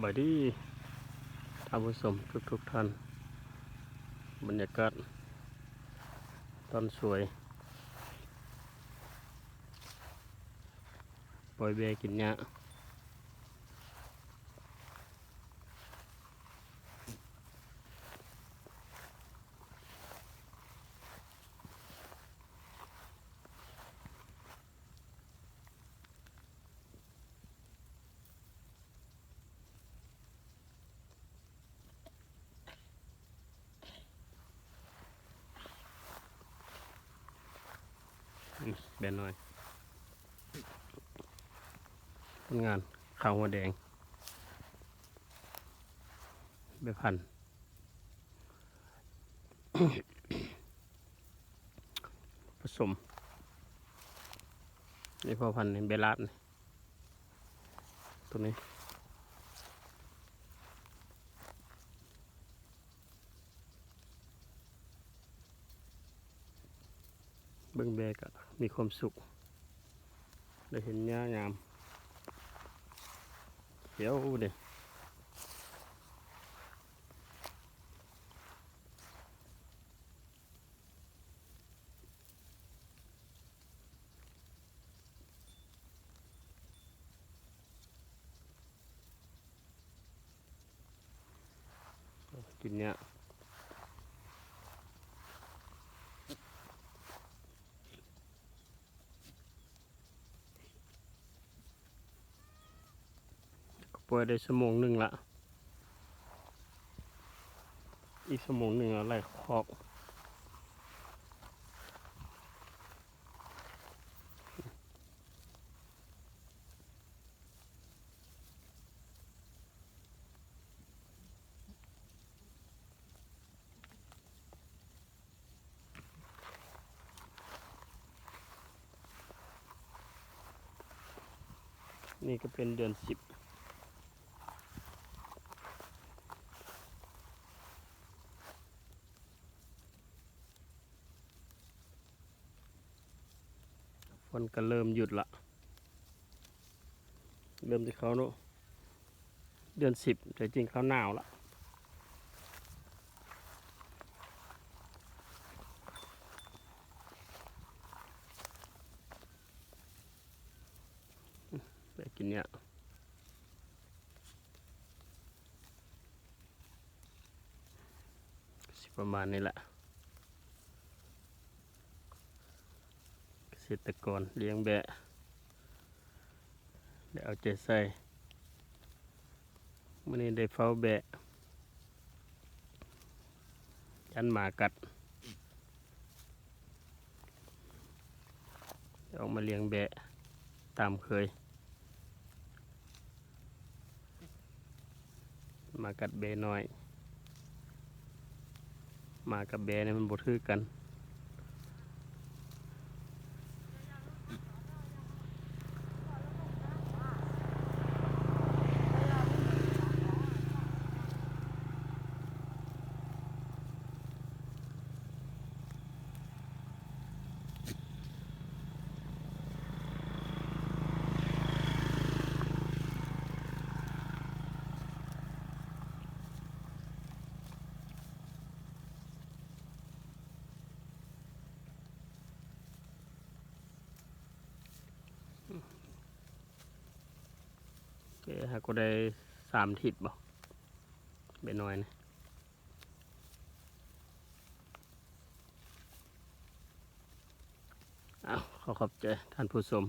ສະບາຍດີທ່ານຜູ້ຊົມທຸກໆທ່ານ, ບັນຍາກາດຕອນສວຍ ປ່ອຍແບ້ກິນຫຍ້າ. ອືມ ແບນ້ອຍ ຜົນງານ ຂາວຫົວແດງ ແບພັນ ປະສົມ ນີ້ພໍ່ພັນນີ້ ແບລາດນີ້ ໂຕນີ້ ເບິ່ງແບ້ກະມີຄວາມສຸກ ໄດ້ເຫັນຫຍ້າງາມ ຂຽວເດ້. ກິນຫຍ້າ ກໍປ່ອຍໄດ້ຊົ່ວໂມງໜຶ່ງລະ ອີກຊົ່ວໂມງໜຶ່ງລະໄລ່ຄອກ. ນີ້ກໍເປັນເດືອນສິບ ຝົນກໍເລີ່ມຢຸດລະ ເລີ່ມຈະເຂົ້າເນາະ ເດືອນສິບ ແທ້ຈິງເຂົ້າໜາວລະ. ໄດ້ກິນຫຍ້າ ຊິປະມານນີ້ແຫຼະ ກະເສດຕະກອນລ້ຽງແບ້ ໄດ້ເອົາໃຈໃສ່ ມື້ນີ້ໄດ້ເຝົ້າແບ້ ຢ້ານໝາກັດ ອອກມາລ້ຽງແບ້ຕາມເຄີຍ. ໝາກັດແບ້ນ້ອຍ ໝາກັດແບ້ນີ້ມັນບໍ່ຖືກກັນ. ແກະຫາກໍໄດ້ສາມທິດບໍ່ ແບນ້ອຍນີ້. ເອົາ ຂໍຂອບໃຈທ່ານຜູ້ຊົມ